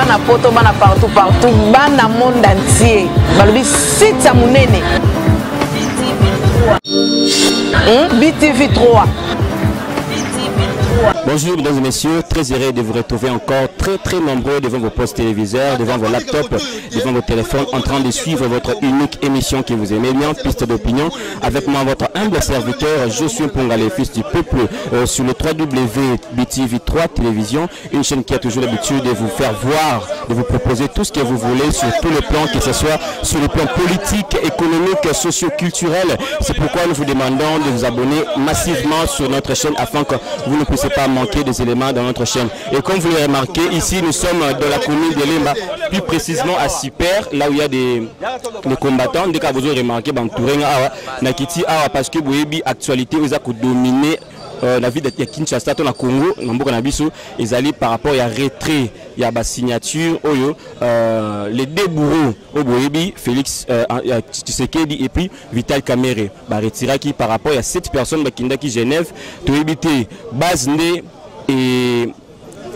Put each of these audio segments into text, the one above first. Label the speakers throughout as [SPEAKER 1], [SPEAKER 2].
[SPEAKER 1] Bana poto, bana partout partout, bana monde entier. Balobi site ya munene. BTV 3.
[SPEAKER 2] Bonjour mesdames et messieurs, très heureux de vous retrouver encore très très nombreux devant vos postes téléviseurs, devant vos laptops, devant vos téléphones, en train de suivre votre unique émission que vous aimez bien, Piste d'opinion. Avec moi, votre humble serviteur, Josué Mponga, fils du peuple, sur le 3W BTV 3 Télévision, une chaîne qui a toujours l'habitude de vous faire voir, de vous proposer tout ce que vous voulez sur tous les plans, que ce soit sur le plan politique, économique, socio-culturel. C'est pourquoi nous vous demandons de vous abonner massivement sur notre chaîne afin que vous ne puissiez pas manquer des éléments dans notre chaîne. Et comme vous l'avez remarqué, ici nous sommes dans la commune de Lemba, plus précisément à Super, là où il y a des combattants. Dès que vous avez remarqué, Bantourenga, awa, Nakiti, awa, parce que boyebi actualité, vous avez dominé la ville de Kinshasa, to na Congo, na mboka na biso, ezali par rapport ya retrait ya ba signature oyo les deux bourreaux oyo boyebi, Félix Tshisekedi et puis Vital Kamerhe ba retiraki par rapport ya 7 personnes bakindaki Genève. Toyebi te base nde et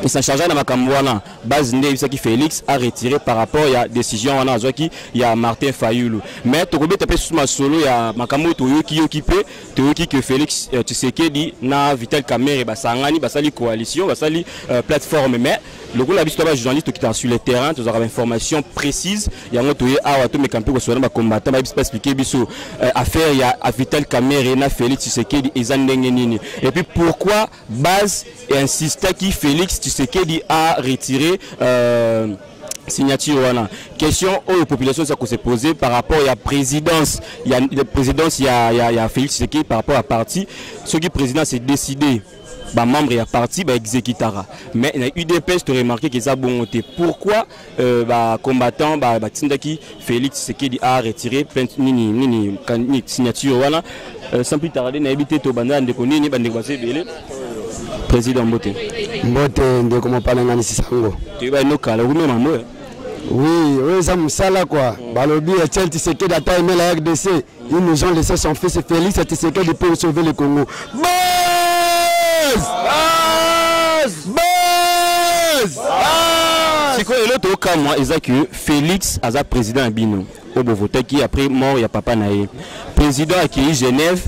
[SPEAKER 2] s'en chargea na makambo wana, base nde eyebisaki Félix a retiré par rapport ya décision wana azwaki ya Martin Fayulu. Mais tokobeta mpe susu masolo ya makambo oyo toyoki yoki mpe toyoki que Félix Tshisekedi na Vital Kamerhe basangani, basali coalition, basali plateforme. Mais lokola biso to ba journaliste tokitaka sur le terrain, tozwaka ba information précise. Yango toye awa, tomeka mpe kosola na bacombattant, bayebisi, baexpliquer biso affaire ya Vital Kamerhe na Félix Tshisekedi eza ndenge nini et puis pourquoi base insistaki Félix Tshisekedi a retiré signature wana. Question oyo population eza se poser par rapport ya présidence, ya présidence ya Félix Tshisekedi par rapport à parti. Soki président s'est décidé, bamembre ya parti baexécutaka, mais na UDPS to remarqué que eza bongo te. Pourquoi bacombattant batindaki Félix Tshisekedi a retiré plainte nini nini nini signature wana? Sans plus tarder, nayebi te tobanda ya ndeko nini, bandeko baza ebele. Président, mbote.
[SPEAKER 3] Mbote ndeko mopalangani sango.
[SPEAKER 2] Toyeba nokala okumi mambo.
[SPEAKER 3] Oui, oyo eza mosala quoi. Balobi Etienne Tshisekedi ata aimé la RDC, ils nous ont laissé son fils Félix Tshisekedi pour sauver le Congo. Buzz! Buzz! Buzz!
[SPEAKER 2] Sikoyo elo tokamwa eza que Félix aza président ya bino oyo bovotaki après mort ya papa na ye. Président akei Genève,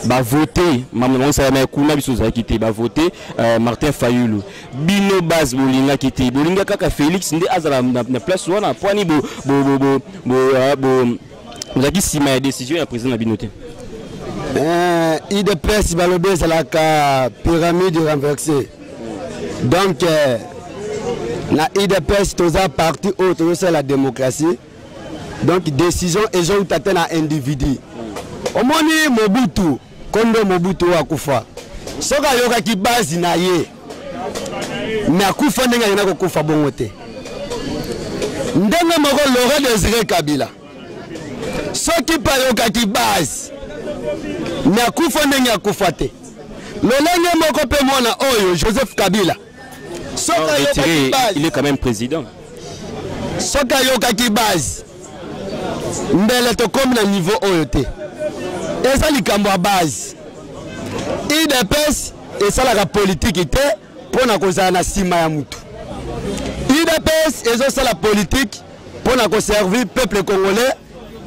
[SPEAKER 2] bavote mambo nango esalama kuna, biso ozalaki te. Bavote Martin Fayulu, bino base bolingaki te, bolinga kaka Félix nde azala na place wana. Poani bozalaki nsima ya décision ya président na bino te?
[SPEAKER 3] UDPS, balobi ezalaka pyramide renversée. Donc na UDPS toza parti oyo tozosala démocratie, donc décision ezouta te na individu. Omoni Mobutu, kondo Mobutu oyo akufa, soki ayokaki base na ye, me akufa ndenge akenda kokufa bongo te. Ndenge moko Laurent Désiré Kabila, soki mpe ayokaki base, me akufa ndenge akufa te. Lolenge moko mpe mwana oyo Joseph Kabila, soki ayokaki base,
[SPEAKER 2] il est quand même président.
[SPEAKER 3] Soki ayokaki base, mbele tokomi na niveau oyo te. Eza likambo ya base. UDPS esalaka politiki te mpo na kozala na nsima ya mutu. UDPS ezosala politike mpo na koservir peuple congolais.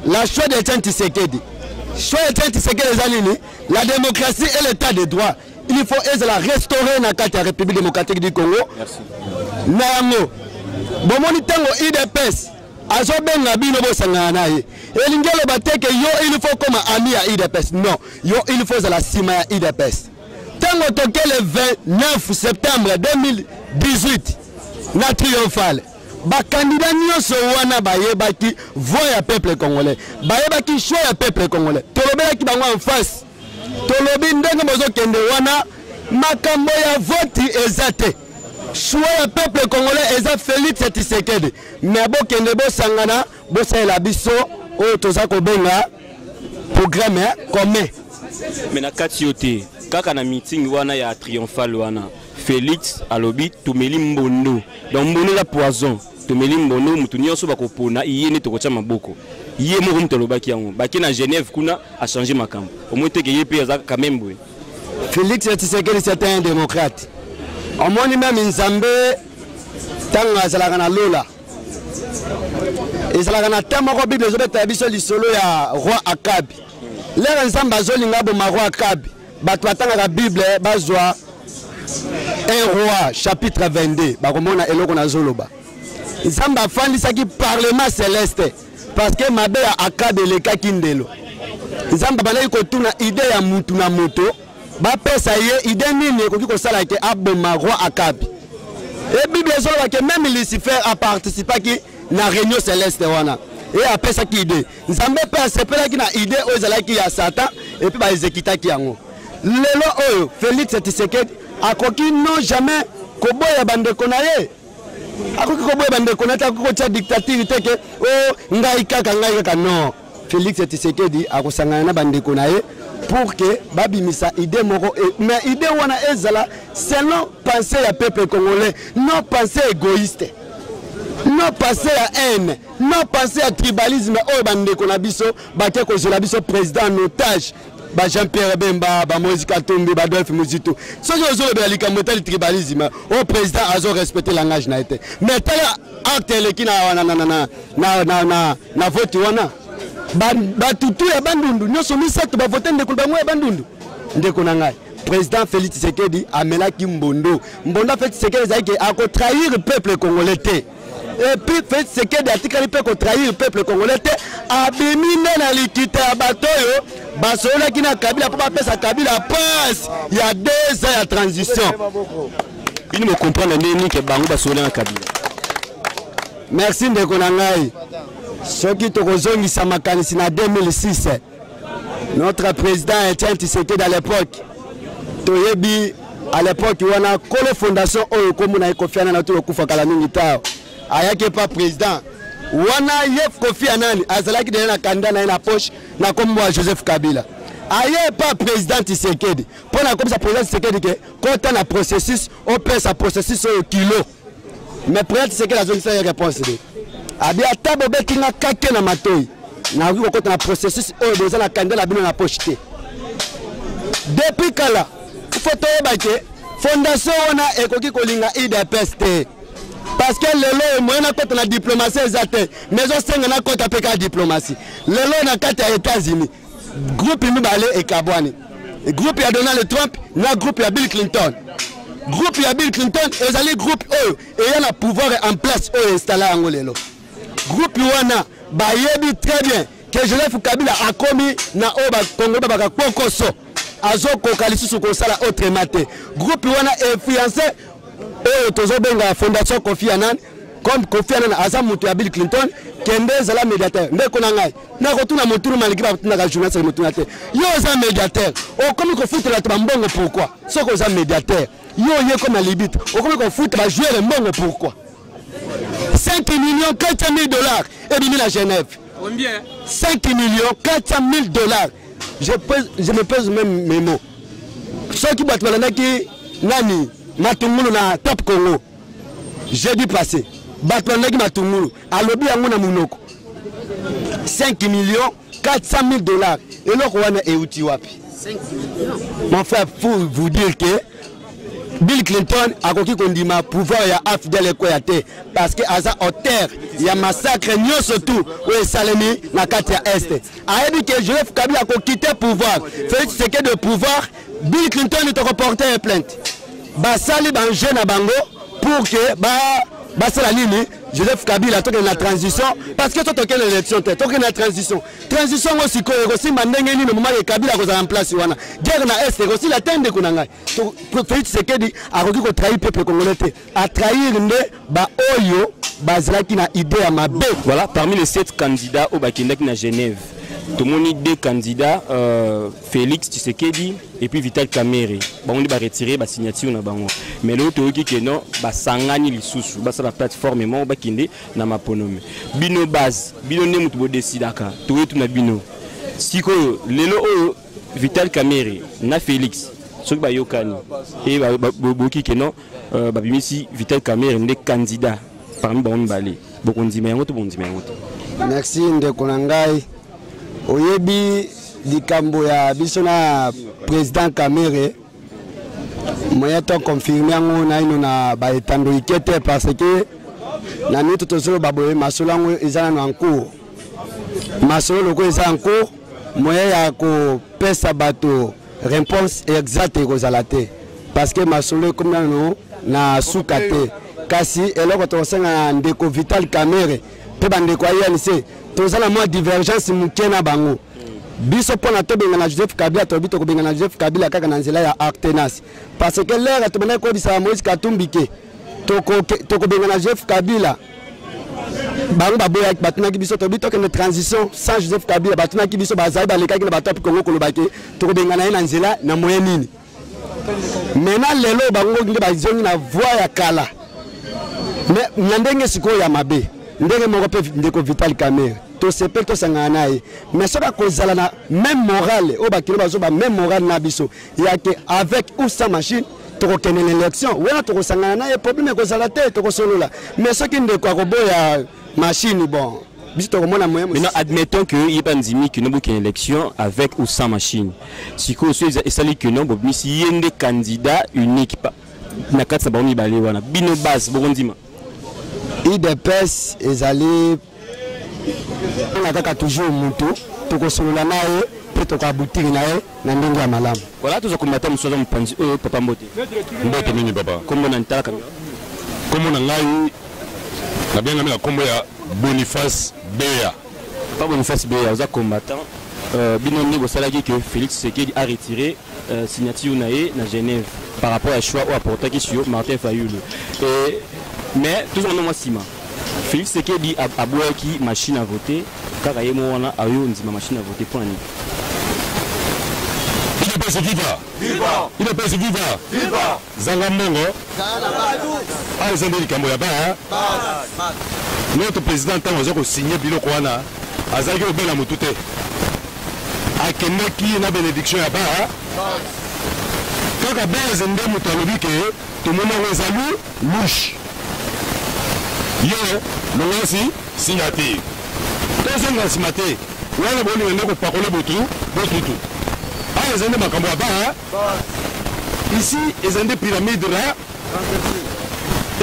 [SPEAKER 3] La choix de Etienne Tshisekedi, choix Etienne Tshisekedi eza nini? La démocratie et l'état de droit, il faut ezala restaurer na kati ya République démocratique du Congo. Na yango bomoni, ntango UDPS azobenga bino bosangana na ye, elingi eloba te ke yo il faut koma ami ya UDPS. Non, yo il faut ozala nsima ya UDPS. Ntango toke le 29 septembre 2018 na triomphale, bakandida nyonso wana bayebaki voix ya peuple congolais, bayebaki choix ya peuple congolais. Tolobelaki bango en face, tolobi ndenge bozokende wana, makambo ya voti eza te, choix ya peuple congolais eza Félix Tshisekedi, mais bokende bosangana, bosalela biso oyo toza kobenga programme commun.
[SPEAKER 2] Mais na kati yo te, kaka na meeting wana ya triomphal wana, Félix alobi tomeli mbondo, donc mbondo eza poison, tomeli mbondo, motu nyonso bakopona ye nde tokotia maboko. Ye moko moto alobaki yango. Bake na Genève kuna, achange makambo. Omoi teke ye mpe aza quand même boye.
[SPEAKER 3] Félix Tshisekedi, c'est un démocrate. Omoni, même Nzambe. Ntango azalaka na lola, ezalaka na temps moko Bible ezobetela biso lisolo ya roi Akabi. Lere Nzambe azolinga aboma roi Akabi, bato batangaka Bible bazwa 1 Roi chapitre 22, bakomona eloko nazoloba. Nzambe afandisaki parlement celeste parce que mabe ya Akabe elekaki ndelo. Nzambe abandaki kotuna idee ya mutu na moto, bapesa ye idee nini ekoki kosala ke aboma roi Akabe. E Bible ezoloba ke meme Lucifer aparticipaki na réunion celeste wana e apesaki idee. Nzambe mpe asepelaki na idee oyo ezalaki ya Satan et puis baexekitaki yango. Lelo oyo Félix Tshisekedi akoki non jamais koboya bandeko na ye, akoki koboya bandeko na ye te, akoki kotia dictature te ke o oh, ngai kaka ngai kaka non. Félix Tshisekedi akosangana na bandeko na ye pour que babimisa idée moko, mais idée wana ezala selon pensée ya peuple congolais, non pensée égoïste, non pensée ya haine, non pensée ya tribalisme oyo bandeko na biso bake kozwela biso président en otage, ba Jean-Pierre Bemba, ba Moïse Katumbi, ba Adolphe Muzito. Soki ozolobela likambo etali tribalisme, oyo président azo respecter langage na ye te. Mais tala acte eleki na, na, na, na, na, na, na, na, na vote wana, batutu ya Bandundu nyonso misato bavote ndeko bango ya Bandundu. Ndeko na ngai, président Félix Tshisekedi amelaki mbondo. Mbondo Félix Tshisekedi ezalaki ke akotrahir peuple congolais te. Et puis Félix Tshisekedi atikali mpe kotrahir peuple congolais te, abimi nde na likita ya bato oyo basololaki na Kabila mpo bapesa Kabila passe ya 2 ans ya transition.
[SPEAKER 2] Bino bocomprendre ndenge nini ke bango basololaki na Kabila?
[SPEAKER 3] Merci ndeko na ngai. Soki tokozongisa makanisi na 2006, notre président Etienne Tshisekedi à l'époque, toyebi à l'époque wana kolo fondation oyo kombo na ye Kofi Annan auti kokufa kala mingi tao, ayaki epa président wana, ye Kofi Annan azalaki deja na candidat na ye na poche na kombo ya Joseph Kabila. Aye epa président Tshisekedi mpo na komisa président Tshisekedi ke kota na processus, opesa processus oyo kilo. Mais président Tshisekedi azongisa ye réponse de abi ata bobeti nga kake na matoi, nakoki kokota na processus oyo boza na candidat na bino na poche te. Depuis kala fo toyeba ke fondation wana ekoki kolinga UDPS te, parce que lelo oyo moyen nakota na diplomatie eza te, mais ezosenga nakota mpe kaka diplomatie. Lelo na kati ya États-Unis groupe mibale ekabwani, groupe ya Donald Trump na groupe ya Bill Clinton. Groupe ya Bill Clinton ezali groupe oyo eya na pouvoir en place oyo installa yango lelo. Groupe wana bayebi très bien que Joseph Kabila akomi na oyo bakongoli babaka kpokoso, azokoka lisusu kosala autrement te. Groupe wana influence oyo tozobenga fondation Kofi Annan, comme Kofi Annan aza moto ya Bill Clinton, kende ezala médiateur. Ndeko na ngai, nakotuna motuna maliki batunaka journaliste motuna te. Yo oza médiateur, okomi kofutela bato bambongo pourquoi? Soki oza médiateur, yo oye comme alibite, okomi kofuta bajoueur mbongo pourquoi? 5 millions 400 000 dollars ebimi na Genève.
[SPEAKER 4] Combien?
[SPEAKER 3] 5 millions 400 000 dollars. Je pèse, je me pèse même mes mots. Soki bato balandaki nani Matungulu na Top Congo jeudi passé, bato balandaki Matungulu alobi yango na monoko, 5 millions 400 000 dollars. Eloko wana euti wapi? Mon frère, pour vous dire que Bill Clinton akoki kondima pouvoir ya AFDL ekweya te, parce que aza auteur ya massacre nyonso tout oyo esalemi na kati ya Est. Ayebi ke Joseph Kabila akokite pouvoir, Félix Tshisekedi de pouvoir, Bill Clinton tokoporter plainte. Basali banjeu na bango pour que basala nini? Joseph Kabila tokende na transition, parce que so tokende na élection te, tokende na transition. Transition yango sikoyo ekosimba ndenge nini moment ke Kabila akozala en place wana? Guerre na Est ekosila te ndeko na ngai. Félix Tshisekedi akoki kotrahir peuple congolais te, atrahir nde baoyo bazalaki na idée ya mabe.
[SPEAKER 2] Voilà, parmi les 7 candidats oyo bakendaki na Genève, tomoni 2 candidats, Félix Tshisekedi et puis Vital Kamerhe. Bango nde baretirer ba signature na bango. Mais lelo toyoki ke non, basangani lisusu, basala plateforme moko bakende na maponome. Bino base, bino nde moto bodesidaka, toyetu na bino. Sikoyo lelo oyo Vital Kamerhe na Félix soki bayokani e boyoki ke non, babimisi Vital Kamerhe nde candidat parmi bango mibale, bokondima yango to bondima yango te?
[SPEAKER 3] Merci ndeko na ngai. Oyebi likambo ya biso na président Kamerhe, Moyen to confirme yango naino na baetando ike te, parce que na minute tozoloba boye, masolo yango eza nano en cours. Masolo lokola eza en cours, moyen ya kopesa bato réponse exacte ekozala te, parce que masolo ekomi nano na suka te. Kasi eloko tokosenga na ndeko Vital Kamerhe mpe bandeko ya UNC, toza na mwa divergence moke na bango. Biso mpo na tobengana Joseph Kabila, tolobi tokobengana Joseph Kabila kaka na nzela ya alternance, parce que l'heure tobandaki koyebisa Moïse Katumbi ke tokobengana Joseph Kabila, bango baboyaki. Batunaki biso, tobi tokende transition sans Joseph Kabila. Batunaki biso, bazali balekaki na bato api Kongo koloba ke tokobengana ye na nzela na moyen nini. Maintenant lelo bango nde bazongi na voie ya kala, mais na ndenge sikoyo ya mabe. Ndenge moko mpe ndeko Vital Kamerhe, tosepeli tosangana na ye, mais soki akozala na même morale oyo bakino bazoba, même morale na biso yake avec ou sans machine tokokende na élection wana, tokosangana na ye, problème ekozala te, tokosolola. Mais soki ndeko akoboya machine, bon, biso tokomona moyen.
[SPEAKER 2] Maintenant, admettons que ye bandimi que nobokende élection avec ou sans machine. Sikoyo so esali que no bobimisi ye nde candidat unique na kati na bango mibale wana, bino base bokondima?
[SPEAKER 3] UDPS ezali na kaka toujours mutu tokosolola na ye mpe tokoabutiri na ye na ndenge ya malamu.
[SPEAKER 2] Voilà, toza komata mosusu aza mopanzi oyo. Papa, mbote.
[SPEAKER 4] Mbote mingi, papa.
[SPEAKER 2] Kombo na ntala kamera.
[SPEAKER 4] Kombo na ngai, nabengami na kombo ya Boniface Beya.
[SPEAKER 2] Papa Boniface Beya, oza combattant. Bino nde bosalaki que Félix Tshisekedi a retiré signature na ye na Genève par rapport à choix oyo aportaki sur Martin Fayulu. Et, mais tozonga mwa nsima, Félix Tshisekedi aboyaki machine à voter, kaka ye mo wana ayo ndima machine à voter, mpo na nini?
[SPEAKER 4] UDPS viva! UDPS viva! Zanga mbongo awa eza nde likambo ya ba notre président. Ntango aza kosigne biloko wana, azalaki kobela motu te, akendaki na bénédiction ya ba kaka base. Nde moto alobi ke tomoni yango ezali louche, ye longasi signature, tozonga nsima te. Wana bolinga nde kopakola botu botutu. Awa eza nde makambo ya ba ici, eza nde pyramide ra,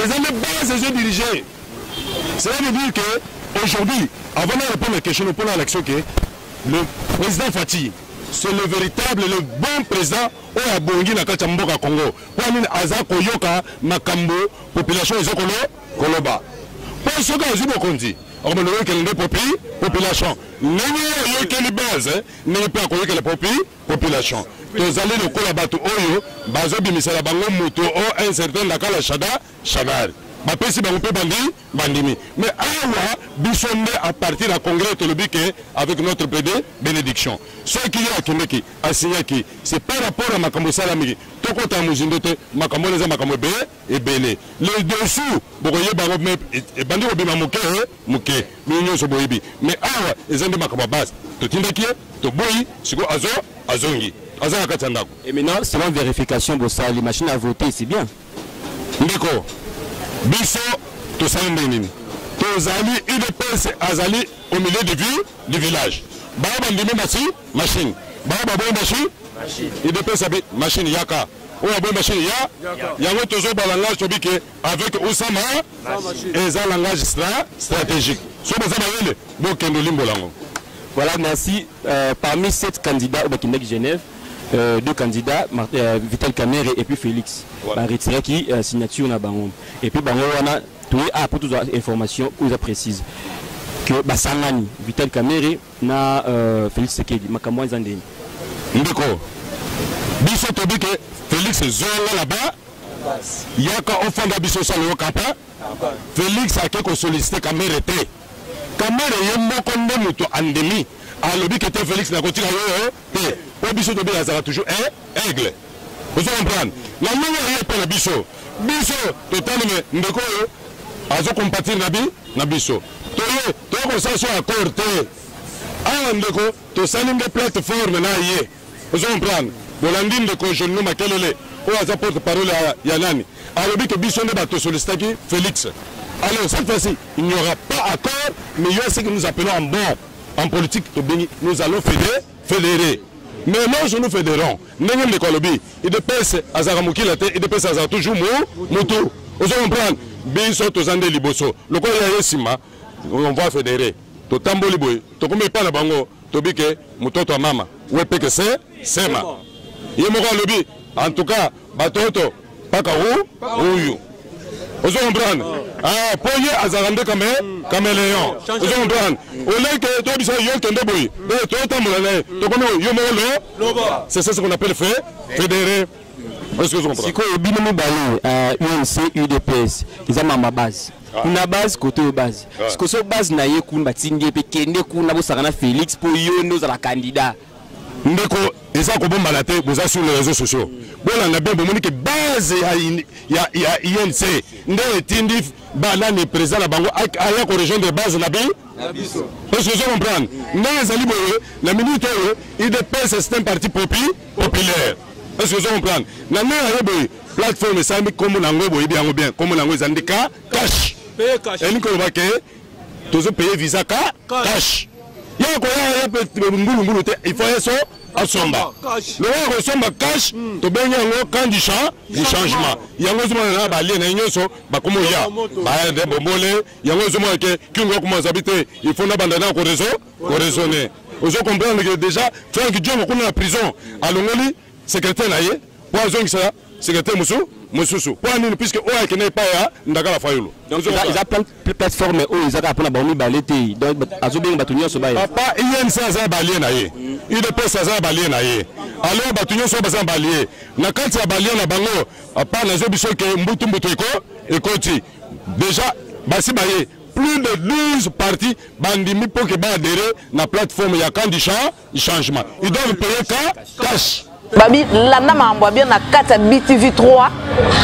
[SPEAKER 4] eza nde base ezodirige. Cela veut dire que aujourd'hui, avant de répondre à la question, pour l'élection, que le président Fatshi, c'est le véritable, le bon président oyo abongi na kati ya mboka Congo. Mpo nini? Aza koyoka makambo population eza koloba, mpo soki azwi bokonzi, akomona oyokela nde population. Ndenge oyokeli base, ndenge mpe akoyokela population. Tozali lokola bato oyo bazobimisela bango moto o un certain Ndakala Shada Shadary, bapesi bango mpe bandi bandimi. Mais awa biso nde à partir ya congrès tolobi ke avec notre PD bénédiction, soki ye akendeki asignaki, c'est par rapport à makambo esalamiki. Tokota mozindo te, makambo wana eza makambo ebele ebele. Le dessous bokoyeba yango, mais ebandi kobima moke moke, bino nyonso boyebi. Mais awa eza nde makambo ya base. Totindaki ye, toboyi, sikoyo azo azongi, aza na kati ya ndako.
[SPEAKER 2] Et maintenant, selon vérification bosali, machine à voter, c'est bien?
[SPEAKER 4] Ndeko, biso tosali ndenge nini? Tozali UDPS, azali au milieu du village. Bao bandimi machine, bao baboyi machine. UDPS abi machine yaka, oyo aboyi machine ya yango. Tozoba langage, tobi ke avec ou sans eza langage stratégique. So baza mayele, bokende olimbola yango.
[SPEAKER 2] Voilà, merci. Parmi sept candidats au bakendaki Genève, deux candidats, Vital Kamerhe et puis Félix, voilà, baretiraki signature na bango. Et puis bango wana toye a po tozwa information oyo eza précise que basangani, Vital Kamerhe na Félix Tshisekedi. Makambo wana eza ndeni?
[SPEAKER 4] Ndeko, biso tobi ke Félix zonga na ba yaka ofanda, biso osala yo kapa. Félix ake kosollicite Kamerhe te. Kamerhe ye moko nde moto andemi, alobi ke te, Félix, nakotika yo te, po biso tobi azalaka toujours aigle. Ozo comprendre na ndenge aye mpe na biso, biso totali me ndeko oyo azocompatir na biso. Toye toye kosala so accord te awa, ndeko, tosali nde plateforme na ye. Ozo comprendre? Bolandi ndeko Jolino Makelele oyo aza porte parole ya nani, alobi ke biso nde bato sollicitaki Félix. Alors cette fois-ci, il n'y aura pas accord, mais il y a ce que nous appelons en bon en politique tobengi nous allons fédérer. Mais lorsque nous fédérons, ndenge ndeko alobi, UDPS azalaka mokila te, UDPS azalaka toujours mutu. Ozo comprendre? Biso toza nde liboso. Lokola ya ye nsima, on va fédérer. Totamboli boye, tokomi epai na bango, tobike mototo ya mama we peke se sema. Ye moko alobi, en tout cas batoto paka huyu. Ozo comprendre? Ah, po ye azalaka nde caméléon. Ozo comprendre? Oleke toyebisa yo kende boye, totambola na ye, tokomi yo moko lo. C'est ça ce qu'on appelle fédérer. Est-ce que vous comprenez?
[SPEAKER 2] Sikoyo bino mibale, UNC UDPS eza mama base. Kuna base, kote oyo base. Sikoyo so base na ye kuna batindi ye mpe kende kuna bosaka na Félix mpo yo nde ozala candidat.
[SPEAKER 4] Ndeko, eza kobombana te, boza sur les réseaux sociaux. Bolanda bien, bomoni ke base ya INC nde etindi banani président na bango aya ko rejoindre base na biso. Est-ce que vous comprenez? Ndenge ezali boye, na minute oyo, UDPS c'est un parti populaire. Est-ce que vous comprenez? Na ndenge aye boye, plateforme esalami kombo na yango boyebi yango bien, kombo na yango ezali nde cash. Elingi koloba ke tozo payer visa cash. Ya koya ya pe mbulu mbulu te, il faut yeso asomba. Lokola kosomba cash, tobengi yango camp du du changement. Yango ozomona na ba allié na ye nyonso bakomi oya. Ba nde bombole, yango ozomona ke Kyungu akoma azabi te, il faut na banda na ko raisonner. Ozo comprendre que déjà Franck Diongo kuna na prison alongoli secrétaire na ye po azongisa secrétaire mosusu. Po nini? Puisque oyo akende epai ya Ndakala Fayulu.
[SPEAKER 2] Donc eza plateforme oyo eza kaka mpona bango mibale te, donc azobenga bato nyonso baya.
[SPEAKER 4] Papa, INC aza na balie na ye, UDPS aza na balie na ye, alors bato nyonso oyo baza na balie na kati ya balie na bango, papa, nazo biso ke mbutu mbutu ekoti déjà basi baye plus de 12 partis bandimi pour que ba adhérer na plateforme ya camp du changement. Ils doivent payer cash.
[SPEAKER 1] Babi landa makambo ya bien na kati ya BTV 3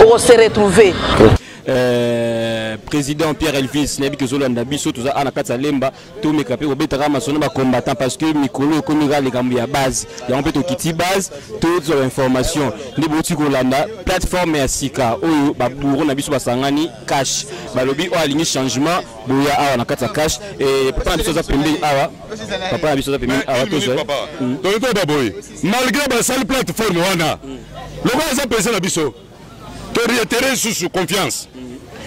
[SPEAKER 1] oko se retrouver.
[SPEAKER 2] Président Pierre Elvis nayebi ke ozolanda biso, toza awa na kati ya Lemba, tomeka mpe kobetaka masolo ba combattant parce que mikolo ekomi kaka likambo ya base yango mpe tokiti base tozwa information nde bouti kolanda plateforme ya sika oyo ba bourreau na biso basangani cash, balobi oyo alingi changement boya awa na kati ya cash. Et papa na biso aza pembeni awa, papa na biso aza pembeni awa, tozwa.
[SPEAKER 4] Toyebi toyeba boye, malgré basali plateforme wana, lokola aza président na biso, toréitérer susu confiance.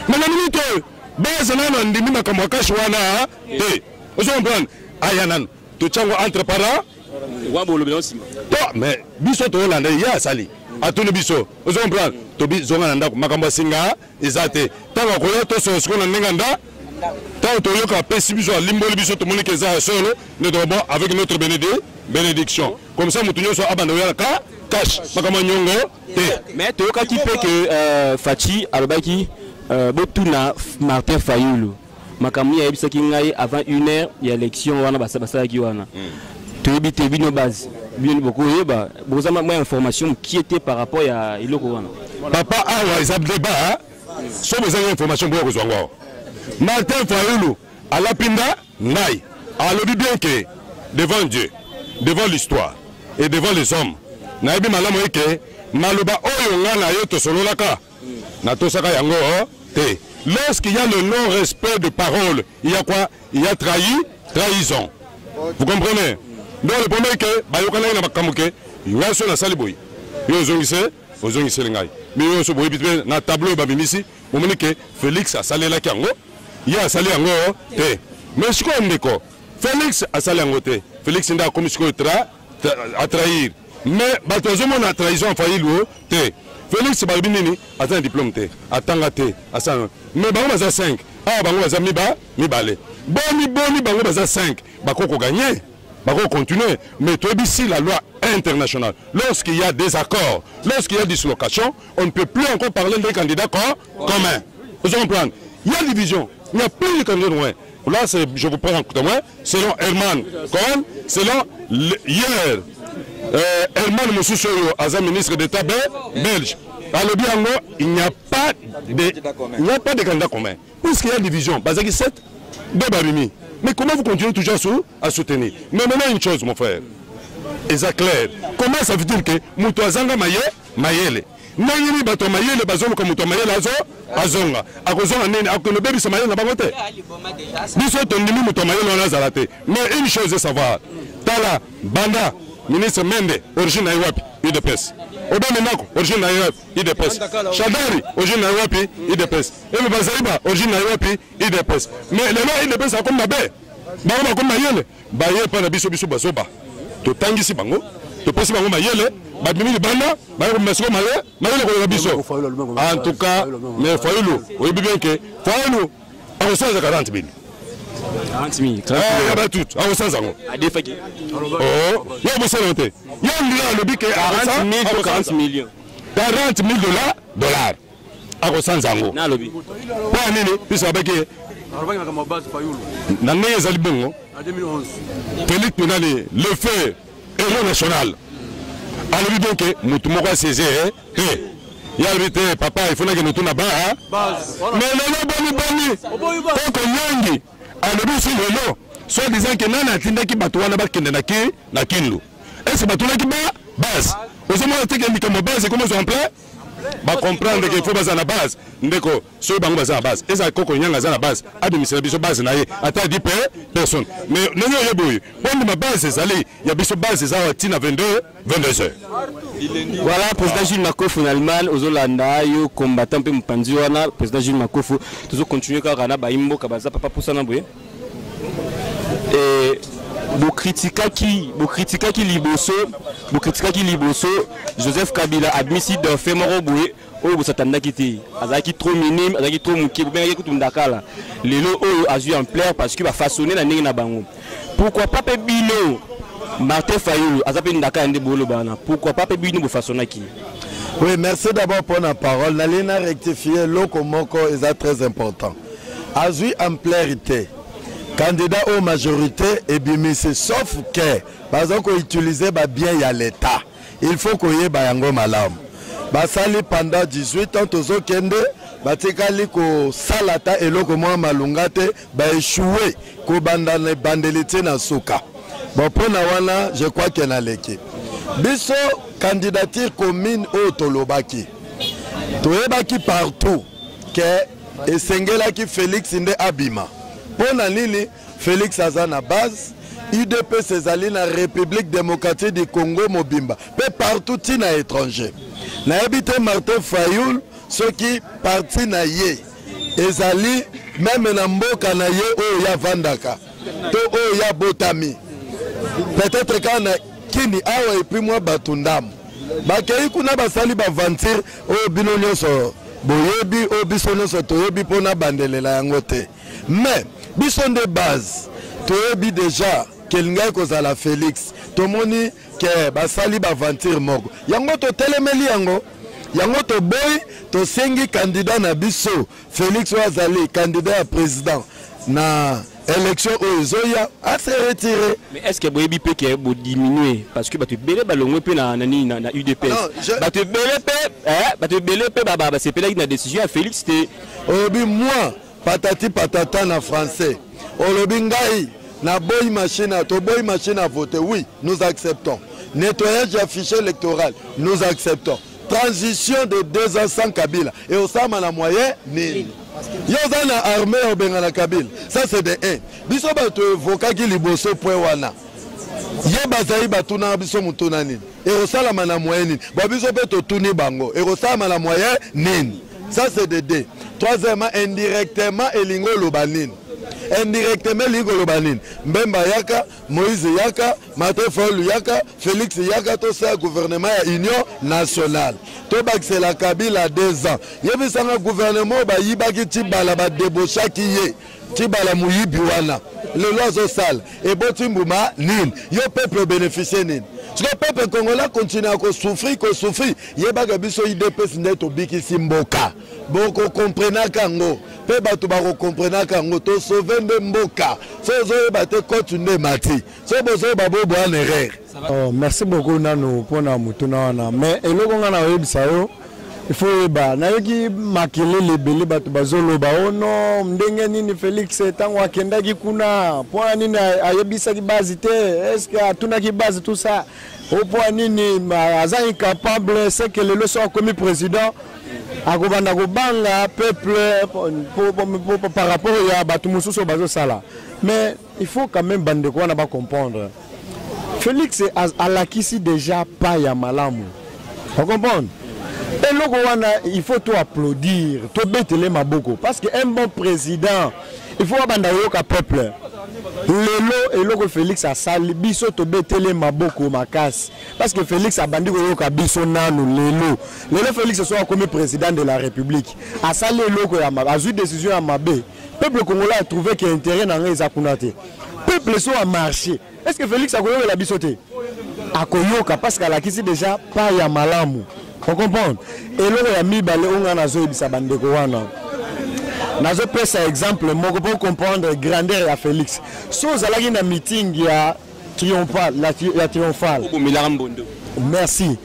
[SPEAKER 4] Mais na minute oyo base nano andimi makambo ya cash wana te. Ozo comprendre? Aya nano totyango entre para to, mais biso toyolanda ye asali atuni biso. Ozo comprendre? Tobi zonga na ndako, makambo ya singa eza te. Ntango akoya tosolo sikoyo na ndenge nda ntango toyoka apesi biso alimboli biso, tomoni ke eza ya solo nde toka bon avec notre bénédiction. Comme ça moto nyonso abanda koyala ka cash, makambo ya nyongo te.
[SPEAKER 2] Mais toyokaki mpe ke Fatshi alobaki, botuna Martin Fayulu makambo nini ayebisaki ngai avant une heure ya élection wana basalaki wana. Toyebi te, bino base bino bokoyeba, boza mwa information mokie te par rapport ya eloko wana.
[SPEAKER 4] Papa, awa eza débat, so bozangi information boya kozwa ngo awa. Martin Fayulu alapi nda ngai alobi bien ke devant Dieu, devant l'histoire et devant les hommes, nayebi malamu eke maloba oyo nga na yo tosololaka natosaka yango te. Lorsqu'il y a le non-respect de parole, il y a quoi? Il y a trahison. Vous comprenez? Donc le problème est que bayokanaki na makambo ke ngai so nasali boye, yo ozongise, ozongiseli ngai. Mais yo so boyebi te na tableau babimisi, bomoni ke Félix asalelaki yango, ye asali yango te. Mais sikoyo ndeko, Félix asali yango te. Félix nde akomi sikoyo a trahir. Mais bato bazomona trahison ya Fayulu te. Félix balobi nini? Aza na diplôme te, atanga te, asala. Mais bango baza 5. Awa bango baza mibale. Boni boni bango baza 5. Bako ko gagner, bako continuer. Mais toyebi si la loi internationale, lorsqu'il y a des accords, lorsqu'il y a dislocation, on ne peut plus encore parler d'un candidat commun. Vous comprenez? Il y a division, il n'y a plus de candidat commun. Là, je vous prends en témoin, selon Herman Cohen, selon hier, Herman Mosusu oyo aza ministre d'État belge. Alobi yango, il n'y a pas de candidat commun. Puisqu'il y a division, bazaki 7, 2 babimi. Mais comment vous continuez toujours à soutenir? Mais maintenant une chose, mon frère, c'est clair. Comment ça veut dire que moto azanga maye, mayele? Ndenge nini bato ya mayele bazoluka moto ya mayele azonga? Akozonga nini? Akokende obebisa mayele na bango te. Biso tondimi moto ya mayele wana azala te. Mais une chose est savoir, tala banda Ministre Mende, origine na ye wapi? UDPS. Obame Ndako, origine na ye wapi? UDPS. Shadary, origine na ye wapi? UDPS. Eve Bazaiba, origine na ye wapi? UDPS. Mais lelo UDPS akomi mabe. Bango bakomi mayele, baye epai na biso, biso bazoba. Totangisi bango, topesi bango mayele, babimi libanda, baye kobima sikoyo maye, mayele koleka biso. En tout cas, mais Fayulu, oyebi bien que Fayulu akosanza 40 000.
[SPEAKER 2] 40 000.
[SPEAKER 4] Ah, ba tout, akosanza yango.
[SPEAKER 2] Adefaki.
[SPEAKER 4] Oh, yo bosana te. Yo ndula alobi ke
[SPEAKER 2] 40 000 to 40 millions.
[SPEAKER 4] 40 000 dollars, dollars. Akosanza yango.
[SPEAKER 2] Nalobi.
[SPEAKER 4] Mpo ya nini? Biso abaki na ndenge ezali bongo. Félix Nani, le fait héros national. Alobi donc motu moko asiége te. Ye alobi te papa, il faut nakende tuna ba. Mais lelo boni boni koko nyongi alobi si lelo soit disant que nani atindaki bato wana bakende na ki na Kindu. Est-ce batunaki ba base? Ozomona te ke likambo base ekomi ozwa ampleur? Ba comprendre que il faut baza na base. Ndeko, soki bango baza na base, ezala koko nyanga aza na base, abimisela biso base na ye ata 10 personnes. Mais ndenge oyebi oyo, mpo ndima base ezali ya biso, base eza awa tina 22 heures.
[SPEAKER 2] Voilà, président Jules Makofu na Allemagne, ozolanda yo combattant mpe mopanzi wana, président Jules Makofu, tozo continuer kaka na bayimboka baza papa pusana boye. Et bokritikaki liboso, bokritikaki liboso Joseph Kabila abimisi dauphin moko boye oyo bosatandaki te, azalaki trop minime, azalaki trop moke, bobengaki kutu ndakala. Lelo oyo azwi ampleur parce que bafaçonné na ndenge na bango. Pourquoi pas pe bino Martin Fayulu aza pe ndakala nde boloba wana, pourquoi pas pe bino bofaçonnaki?
[SPEAKER 3] Oui, merci d'abord pour la parole. Nali na rectifier loko moko eza très important. Azwi ampleur te. Candidat aux majorité ebimisi, sauf que baza ko utiliser ba bien ya l'État. Il faut koyeba yango malamu. Basali pendant 18 ans tozokende, batikali kosala ata eloko mwa malunga te, ba échoué kobanda na ebandeli ti na suka. Bon, mpona wana je crois que naleki. Biso candidature commune oyo tolobaki, toyebaki partout que esengelaki Félix nde abima. Mpona nini? Félix aza na base, UDPS ezali na République démocratique du Congo mobimba pe partout ti na étranger. Nayebi te Martin Fayulu soki parti na ye ezali meme na mboka na ye oyo ya vandaka to oyo ya botami, peut-être kaka na Kini awa et puis mwa bato ndambo bakei kuna basali ba aventure oyo bino nyonso boyebi, oyo biso nyonso toyebi mpona bandelela yango te. Mais biso nde base toyebi déjà ke elingaki kozala Félix, tomoni ke basali ba aventure moko, yango totelemeli yango, yango toboyi, tosengi candidat na biso Félix oyo azali candidat ya président na élection oyo ezoya a se retirer.
[SPEAKER 2] Mais est-ce que boyebi pe ke bo diminuer parce que bato ebele balongwe pe na nani na UDPS?
[SPEAKER 3] Non, je
[SPEAKER 2] Bato ebele pe, eh, bato ebele pe ba, ba, ba sepelaki na décision ya Félix te.
[SPEAKER 3] Olobi moi patati patata na français. Olobi ngai na boy machine, to boy machine à voter. Oui, nous acceptons. Nettoyage ya fichier électoral, nous acceptons. Transition de 2 ans sans Kabila. Et osama na moyen nini? Yo oza na armée ya obengana Kabila. Ça c'est de 1. Biso bato evokaki liboso point wana. Ye bazali batuna biso mutuna nini? Ekosalama na moyen nini? Ba biso pe totuni bango. Ekosalama na moyen nini? Ça c'est de 2. Troisièmement, indirectement elingo loba nini? Indirectement elingo loba nini? Mbemba yaka, Moïse yaka, Martin Fayulu yaka, Félix yaka, tosala gouvernement ya Union nationale. Tobakisela Kabila 2 ans. Yebisanga gouvernement bayibaki Tshibala, ba débauchaki ye. Tshibala muyibi wana. Lelo azosala. Eboti mbuma nini? Yo peuple bénéficier nini? Parce que peuple congolais continue à souffrir, ko souffrir. Yebaka biso IDPS nde tobikisi mboka. Boko comprenaka yango. Pe bato bako comprenaka yango. To sauver nde mboka. So ozoyeba te cote nde mati. So bozoyeba bobo en erreur.
[SPEAKER 5] Oh, merci beaucoup nanu pona mutuna wana. Mais eloko nga na oyebisa yo, il faut oyeba, nayoki makelele ebele bato bazoloba, oh non, ndenge nini Félix ntango akendaki kuna, pona nini ayebisaki base te, est-ce que atunaki base tout ça, oh pona nini aza incapable, c'est que lelo so akomi président akobanda kobanga peuple par rapport ya bato mosusu oyo bazosala. Mais il faut quand même bandeko wana ba comprendre. Félix alakisi déjà pas ya malamu. Vous comprenez? Eloko wana, il faut tout applaudir, tout betele maboko parce que un bon président, il faut abanda yoka peuple. Lelo eloko Félix asali biso tobetele maboko makasi parce que Félix abandi koyoka biso nanu lelo. Lelo Félix soit comme président de la République, asali eloko ya mabe, azwi décision ya mabe. Peuple congolais a trouvé que intérêt na ngai eza kuna te. Peuple so a marché. Est-ce que Félix akoyokela biso te? Akoyoka parce qu'alakisi déjà pas ya malamu. On comprend? Eloko ya mibale oyo ngai nazoyebisa bandeko wana, nazopesa exemple moko pour comprendre grandeur ya Félix. So ozalaki na meeting ya triomphal, ya triomphal.
[SPEAKER 2] Obomelaka mbondo.
[SPEAKER 5] Merci.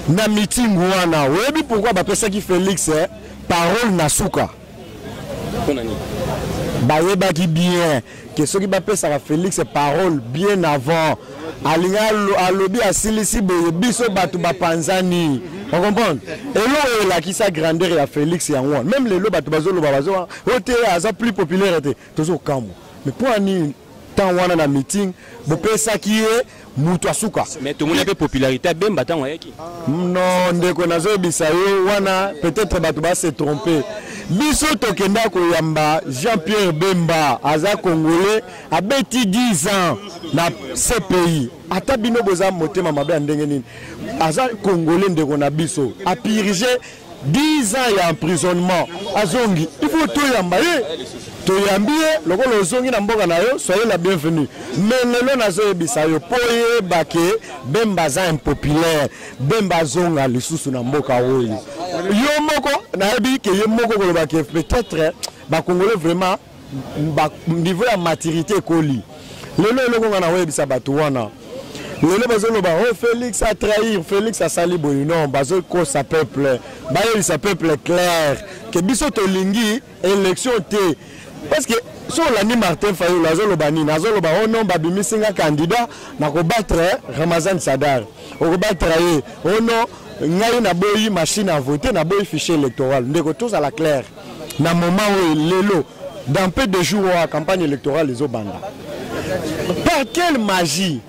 [SPEAKER 5] Na meeting wana, oyebi pourquoi bapesaki Félix parole na suka?
[SPEAKER 2] Mpona nini?
[SPEAKER 5] Bayebaki bien ke soki bapesaka Félix parole bien avant, alingi alobi asilisi boye, biso bato bapanzani. On comprend? Eloko oyo elakisa grandeur ya Félix yango wana. Même lelo bato bazoloba, bazoba oyo te aza plus populaire te, tozokamwa. Mais mpo ani ntango wana na meeting bopesaki ye mutu asuka?
[SPEAKER 2] Mais tomoni mpe popularité abemba ntango ayaki.
[SPEAKER 5] Non, ndeko, nazoyebisa yo wana peut-être bato base trompe. Biso tokenda koyamba Jean-Pierre Bemba, aza congolais, abeti 10 ans na CPI. Ata bino boza motema mabe ya ndenge nini, aza congolais, ndeko na biso, apurge 10 ans ya emprisonnement, azongi, il faut toyamba ye. Toyambi ye, lokola ozongi na mboka na yo, soyez la bienvenue. Mais lelo nazoyebisa yo, mpo oyeba ke Bemba aza impopulaire, Bemba azonga lisusu na mboka oyo. Yo moko nayebi ke ye moko koloba ke peut-être bacongolais vraiment ba, niveau ya maturité ekoli lelo. Eloko nga na oyebisa bato wana lelo bazoloba: "Oh, Félix a trahir, Félix asali boye." Non, bazokosa peuple. Bayebisa peuple clair ke biso tolingi élection te, parce que so olandi Martin Fayulu azoloba nini? Azoloba: "Oh non, babimisi nga candidat, nakobattre Ramazan Sadar." Okobattre ye? "Oh non, ngai naboyi machine à voter, naboyi fichier électoral." Ndeko, tozala clair na moment oyo lelo, dans peu de jours oyo campagne électorale ezobanda. Par quelle magie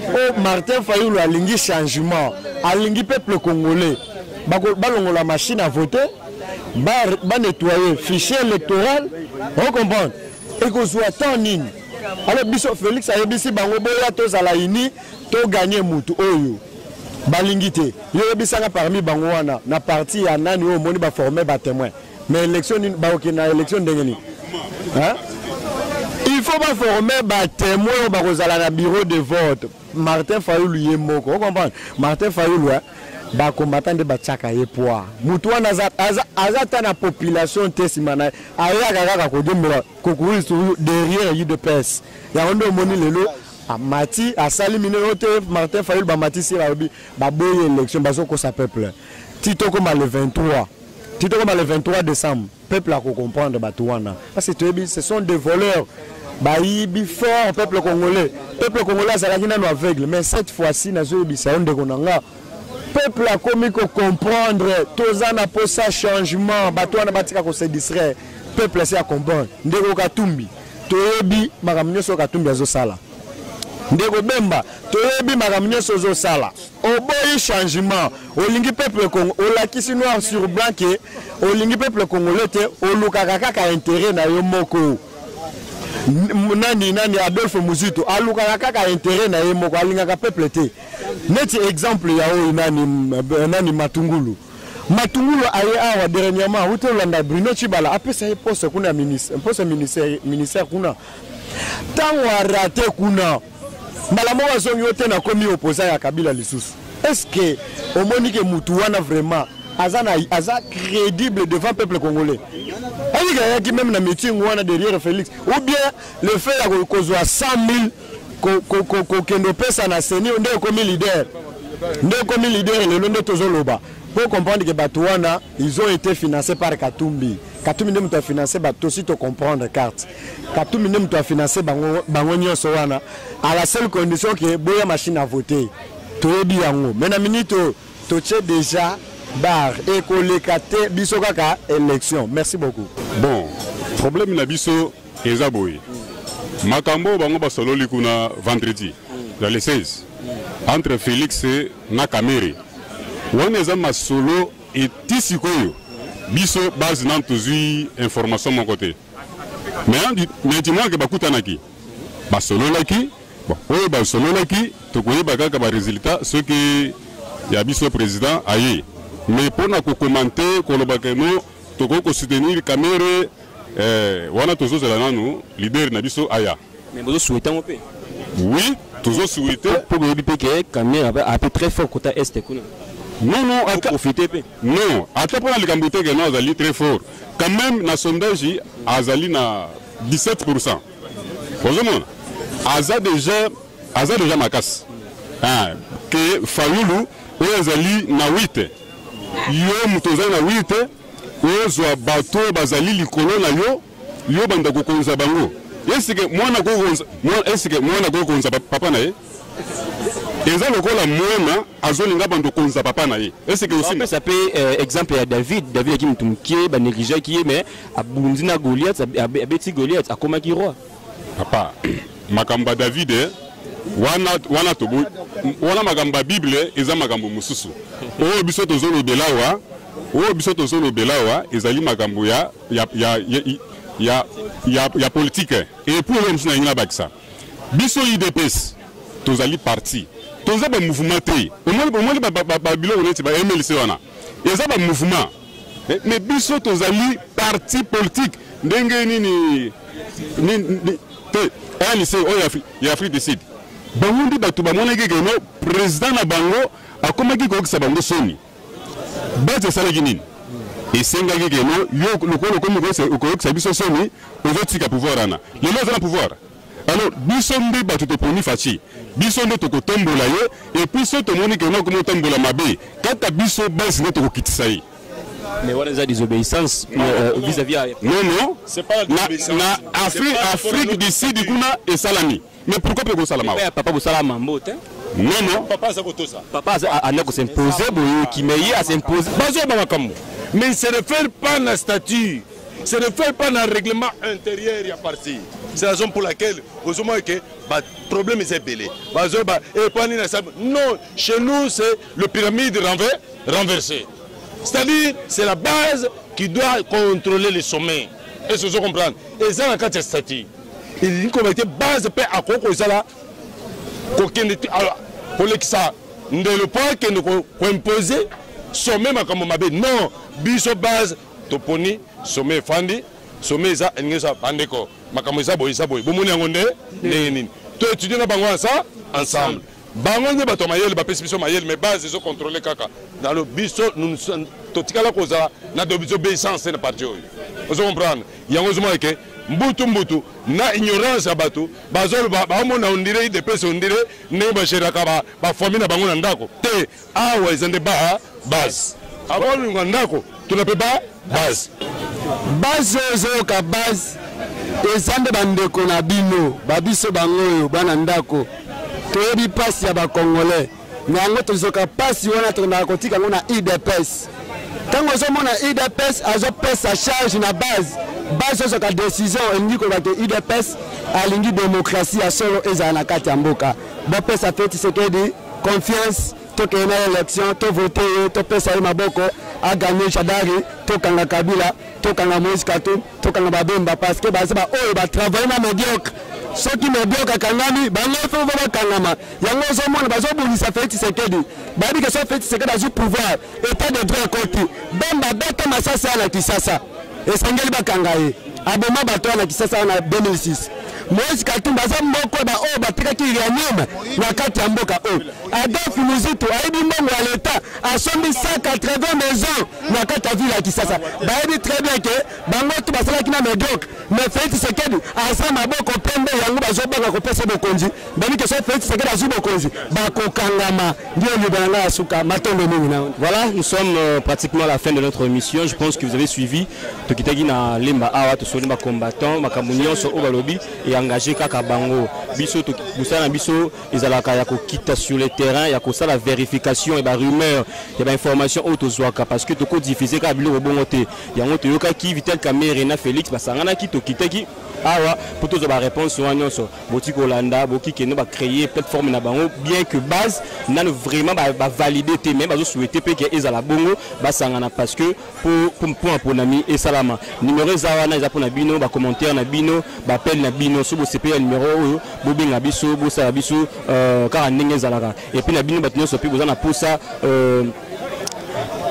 [SPEAKER 5] oyo Martin Fayulu alingi changement, alingi peuple congolais balongola machine à voter, banettoyer fichier électoral? Ocomprendre ekozwa temps nini? Alors biso, Félix ayebisi bango: "Boya, tozala uni, toganye mutu oyo." Balingi te. Yo oyebisanga, parmi bango wana na parti ya nani oyo omoni baforme batémoin? Mais élection nini? Bakokende na élection ndenge nini? Il faut baforme batémoin oyo bakozala na bureau de vote. Martin Fayulu ye moko, ocomprendre, Martin Fayulu, bakombata nde batiaka ye poids. Mutu wana aza ta na population te nsima na ye, ayaka kaka kodiembela, kokourir derrière UDPS. Yango nde omoni lelo amati, asali minene oyo te. Martin Fayulu bamatisi ye, balobi baboyi élection. Bazokosa peuple ti tokóma le 23, ti tokóma le 23 décembre, peuple akocomprendre bato wana, parce que toyebi, ce sont des voleurs, bayibi fort peuple congolais. Peuple congolais azalaki nano aveugle, mais cette fois-ci nazoyebisa yo, ndeko na nga, peuple akomi kocomprendre. Toza na posa changement. Bato wana batika kose distraire, peuple asi acomprendre. Ndeko Katumbi, toyebi makambo nyonso Katumbi azosala. Ndeko Bemba, toyebi makambo nyonso ozosala. Oboyi changement, olingi peuple Congo, olakisi noir sur blanc ke olingi peuple congolais te, olukaka kaka intérêt na yo moko. Nani nani, Adolphe Muzito alukaka kaka intérêt na ye moko, alingaka peuple te. Neti exemple ya oyo nani nani, Matungulu. Matungulu aye awa dernièrement, awuti olanda Bruno Chibala, apesa ye poste kuna ya poste ministère kuna. Ntango arate kuna, mbala moko azongi yo te, nakomi opposant ya Kabila lisusu. Est ce que omoni ke mutu wana vraiment aza, na, aza crédible devant peuple congolais? Ayiki ayaki même na meeting wana derrière Félix, ou bien le fait ya kozwa 100 000 kokende opesa na CENI nde okomi leader? Nde okomi leader lelo? Nde tozoloba pour comprendre que bato wana, ils ont été financés par Katumbi. Katumbi nde moto afinance bato. Osi tocomprendre carte. Katumbi nde moto afinance bango, bango nyonso wana, à la seule condition ke boya machine à voter. Toyebi yango, mais na minute oyo totie déjà bar, ekoleka te, biso kaka élection. Merci beaucoup.
[SPEAKER 4] Bon, problème na biso eza boye: makambo oyo bango basololi kuna vendredi dans le 16. Entre Félix na Kamerhe, wana eza masolo eti sikoyo biso base nanu tozwi information moko te, mais du moins ke bakutanaki, basololaki. Bon, oyo basololaki, tokoyeba kaka baresultat soki ya biso président aye. Mais mpona kocommenter, koloba ke no, tokoki kosoutenir Kamerhe, wana tozozela nanu leader na biso aya.
[SPEAKER 2] Mais bozosouhaite yango mpe?
[SPEAKER 4] Oui, tozosouhaite.
[SPEAKER 2] Mpo boyebi mpe ke Kamerhe ape très fort kota Est kuna.
[SPEAKER 4] Non, ata
[SPEAKER 2] profite mpe.
[SPEAKER 4] Non, ata mpona likambo te ke no, azali très fort quand même. Na sondage azali na 17. Ozomona aza déjà makasi. Ah, ke Fayulu oyo azali na 8. Yo moto ozali na 8, ozwa bato oyo bazali likolo na yo, yo banda kokonza bango. Esike mwana kokonza, esike mwana kokonza papa na ye? Eza lokola mwana azolinga bando konza papa na ye, esike osimba?
[SPEAKER 2] Opesa mpe exemple ya David. David aki motu moke, banégligeaki ye, mais abundi na Goliath, abeti Goliath, akomaki roi.
[SPEAKER 4] Papa, makambo ya David wana, wana tobo wana, makambo ya Bible eza makambo mosusu. Oyo biso tozolobela awa, oyo biso tozolobela awa ezali makambo ya politique. Et puis oyo mosusu nalingi nabakisa, biso UDPS tozali parti, toza bamouvement te. Omoni babiloko neti ba MLC wana eza bamouvement, mais biso tozali parti politique. Ndenge nini te ANC oyo ya Afrique du Sud, bango nde bato bamonaki keno président na bango akomaki koyokisa bango soni. Base esalaki nini? Esengaki keno yo lokola okomi koyokisa biso soni, ozotika pouvoir wana. Lelo aza na pouvoir. Alors biso nde bato toponi Fatshi, biso nde tokotombola ye. Et puis so tomoni keno akomi otambola mabe, kaka biso base nde tokokitisa ye.
[SPEAKER 2] Mais wana eza désobéissance vis-à-vis ya
[SPEAKER 4] Non.
[SPEAKER 6] C'est pas la désobéissance.
[SPEAKER 4] Na Afrique du Sud kuna esalami, mais pourquoi mpe kosalama?
[SPEAKER 2] Ya papa, bosala mambo te.
[SPEAKER 4] Non.
[SPEAKER 6] Papa aza kotosa.
[SPEAKER 2] Papa anda kosimpose, boyoki, mais ye asimpose.
[SPEAKER 6] Bazoyeba makambo, mais il se réfère pas na statut, se réfère pas na règlement intérieur ya parti. C'est la raison pour laquelle ozomona ke baproblème eza ebele. Bazoyeba epo nini asali. Non, chez nous c'est le pyramide renversé, c'est-à-dire c'est la base qui doit contrôler le sommet. Est-ce que ozo comprendre? Eza na kati ya statut, elingi koloba te base mpe akoki kozala kokende te, alors, kolekisa ndelo mpo akende koimpose sommet makambo mabe. Non, biso base toponi sommet, efandi sommet, eza elingi eza bandeko, makambo eza boye, eza boye, bomoni yango nde ndenge nini to étudie na bango ensemble. Bango nde bato ya mayele, bapesi biso mayele, mais base ezocontrôle kaka. Alors biso totikala kozala na désobéissance te na parti oyo. Ozo comprendre yango? Ozomona ke mbutu mbutu na ignorance ya bato bazoloba, baomona on dirait UDPS, on dirait ndenge bagéraka bafamille na bango na ndako te. Awa eza nde ba base akolinga ndako, tuna mpe ba base.
[SPEAKER 3] Base oyo ozoyoka, base eza nde bandeko na bino, babiso bango oyo bana ndako. Toyebi mpasi ya bacongolais na yango, tozoka mpasi wana, tokendaka kotika yango na UDPS. Ntango ozomona UDPS azopesa charge na base, base ozwaka décision, elingi koloba ke UDPS alingi démocratie ya solo ezala na kati ya mboka. Bopesa fe Tshisekedi confiance, tokende na élection, tovote ye, topesa ye maboko, aganye Shadary, tokanga Kabila, tokanga Moïse Katumbi, tokanga Babemba, parce que baza baoyo batravaille na médiocre. Soki médiocre akangami, bango fo bakangama. Yango ozomona bazobundisa Félix Tshisekedi. Bayebi ke so Félix Tshisekedi azwi pouvoir, état de droit ekoti. Bemba beta masasi wana na Kisasa, esengeli bakanga ye, aboma bato wana na Kisasa wana 2006. Moïse Katumbi aza moko baoyo batekaki uranium na kati ya mboka oyo. Adolphe Muzito ayebi mbongo ya leta, asombi 180 maison na kati ya ville ya Kisasa. Bayebi très bien ke bango tu basalaki na médiocre, mais Félix Tshisekedi aza maboko pembe. Yango bazobanga kopesa bokonzi. Bayebi ke so Félix Tshisekedi azwi bokonzi, bakokangama. Ndio liba na ngai ya suka. Matondo mingi na
[SPEAKER 2] Voilà, nous sommes pratiquement à la fin de notre émission. Je pense que vous avez suivi. Tokitaki na Lemba awa, tosoli ba combattant, makambo nyonso oyo balobi et engagé kaka bango. Biso mosala na biso ezalaka ya kokita sur le terrain, ya kosala vérification ya ba rumeur, ya ba information oyo tozwaka, parce que tokodiffuser kaka biloko bongo te. Yango toyokaki Vital Kamerhe na Félix basanganaki, tokitaki. Awa po tozwa ba réponse wana nyonso. Boti kolanda boki kende ba créer plateforme na bango bien que base nano vraiment ba, ba valider te mais bazo souhaiter pe que ezala bongo basangana parce que po po maponami esalama. Numéro eza wana eza pona bino ba commentaire na bino ba appel na bino so bosepeli ya numéro oyo bobenga biso bosala biso euh, kaka ndenge ezalaka et puis na bino bato nyonso pe boza na posa euh,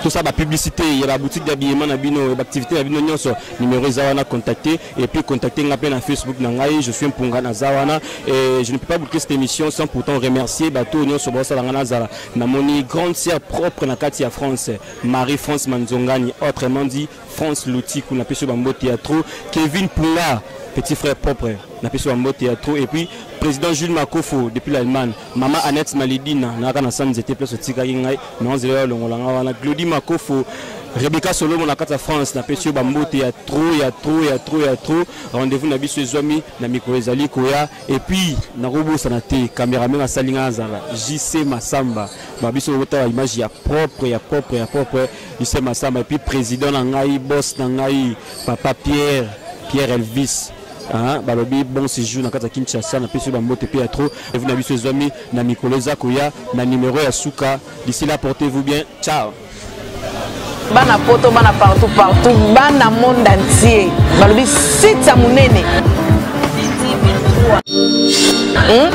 [SPEAKER 2] tosala bapublicité ya baboutique d'habillement na bino ya baactivité na bino nyonso numéro eza wana contacter et puis contacter nga mpe na facebook na ngai je suis mpunga naza wana et je ne peux pas boucler cette émission sans pourtant remercier bato oyo nyonso baosala nga nazala namoni grande sœur propre na kati ya france marie france manzongani autrement dit france lutiku napesi yo bambote ya trop kevin punga petit frère propre napesi yo bambote ya trop et puis président jules makofo depuis l'allemagne mama annette malidina nayaka na sa nzete place otikaki ngai naonzela yo alongola nga wana glodi makofo rebecca solomo na kati ya france napesi yo bambote ya trop ya trop ya trop ya trop rendez-vous na biso ezwami na mikolo ezali koya et puis nakobosana te cameraman asali ngai azala jc masamba babiso botala image ya propre ya propre ya propre jc masamba et puis président na ngai boss na ngai papa pierre pierre elvis Hein, balobi bon séjour na kati ya kinshasa napesi yo bambote mpe ya trop evu na biso ezwami na mikolo eza koya na numero ya suka d'ici là portez vous bien ciao
[SPEAKER 1] bana poto bana partout partout bana monde entier balobi site ya monene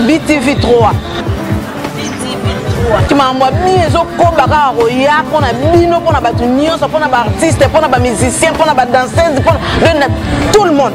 [SPEAKER 1] btv 3 makambo ya bino ezokoba kaka koya mpo na bino mpo na bato nyonso mpo na baartiste mpo na bamusicien mpo na badanseuse mpo na tout le monde.